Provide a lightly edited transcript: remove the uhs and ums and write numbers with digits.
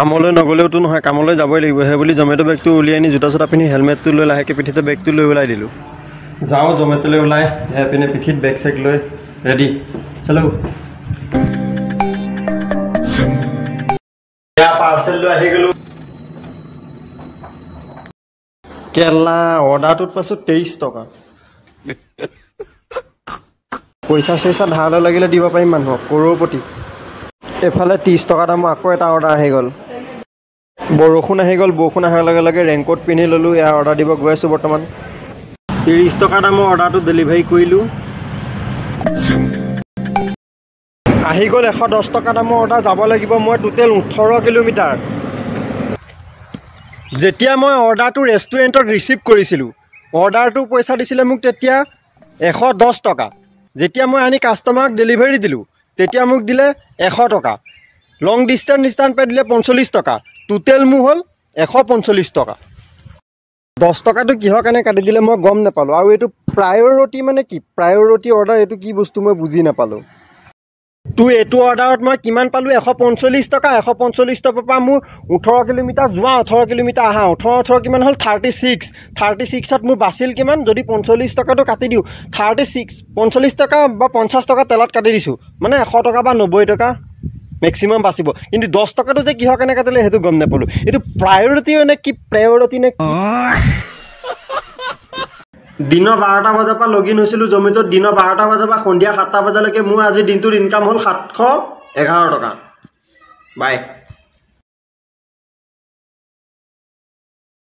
কামলৈ নগ'লেওতো নহয়, কামলৈ যাবই লাগিব। সেই বুলি জমেট' বেগটো উলিয়াই আনি জোতা চোতা পিন্ধি হেলমেটটো লৈ লাহেকৈ পিঠিতে বেগটো লৈ ওলাই দিলোঁ। যাওঁ জমেট'লৈ ওলাই, সেইপিনে পিঠিত বেগ চেগ লৈ ৰেডি। চলো, পাৰ্চেল লৈ আহি গ'লোঁ। কেলা, অৰ্ডাৰটোত পাইছোঁ 23 টকা। পইচা চইচা ধাৰলৈ লাগিলে দিব পাৰিম মানুহক, কৰোৰপতি। এইফালে 30 টকা দামৰ আকৌ এটা অৰ্ডাৰ আহি গ'ল। বৰষুণ আহি গ'ল। বৰষুণ অহাৰ লগে লগে ৰেইনকোট পিন্ধি ল'লোঁ। এয়া অৰ্ডাৰ দিব গৈ আছোঁ বৰ্তমান। 30 টকা দামৰ অৰ্ডাৰটো ডেলিভাৰী কৰিলোঁ। আহি গ'ল 110 টকা দামৰ অৰ্ডাৰ। যাব লাগিব মই টোটেল 18 কিলোমিটাৰ। যেতিয়া মই অৰ্ডাৰটো ৰেষ্টুৰেণ্টত ৰিচিভ কৰিছিলোঁ, অৰ্ডাৰটো পইচা দিছিলে মোক তেতিয়া 110 টকা। যেতিয়া মই আনি কাষ্টমাৰক ডেলিভাৰী দিলোঁ, তেতিয়া মোক দিলে 100 টকা। লং ডিষ্টেঞ্চ ৰিটাৰ্ণ পে দিলে 45 টকা। টোটেল মোৰ হ'ল 145 টকা। 10 টকাটো কিহৰ কাৰণে কাটি দিলে মই গম নাপালোঁ। আৰু এইটো প্ৰায়ৰিটি মানে কি? প্ৰায়ৰিটি অৰ্ডাৰ এইটো কি বস্তু মই বুজি নাপালোঁ। তো এইটো অৰ্ডাৰত মই কিমান পালোঁ? 145 টকা। 145 টকাৰ পৰা মোৰ 18 কিলোমিটাৰ যোৱা, 18 কিলোমিটাৰ আহা, 18 18 কিমান হ'ল? 36। 36ত মোৰ বাচিল কিমান? যদি 45 টকাটো কাটি দিওঁ, 36, 45 টকা বা 50 টকা তেলত কাটি দিছোঁ, মানে 100 টকা বা 90 টকা মেক্সিমাম বাচিব। কিন্তু 10 টকাটো যে কিহৰ কাৰণে কাটিলে সেইটো গম নাপালোঁ। এইটো প্ৰায়ৰিটি নে কি? প্ৰায়ৰিটি নে কি? দিনৰ 12টা বজাৰ পৰা লগ ইন হৈছিলোঁ জমেট'ত। দিনৰ 12টা বজাৰ পৰা সন্ধিয়া 7টা বজালৈকে মোৰ আজি দিনটোৰ ইনকাম হ'ল 711 টকা। বাই।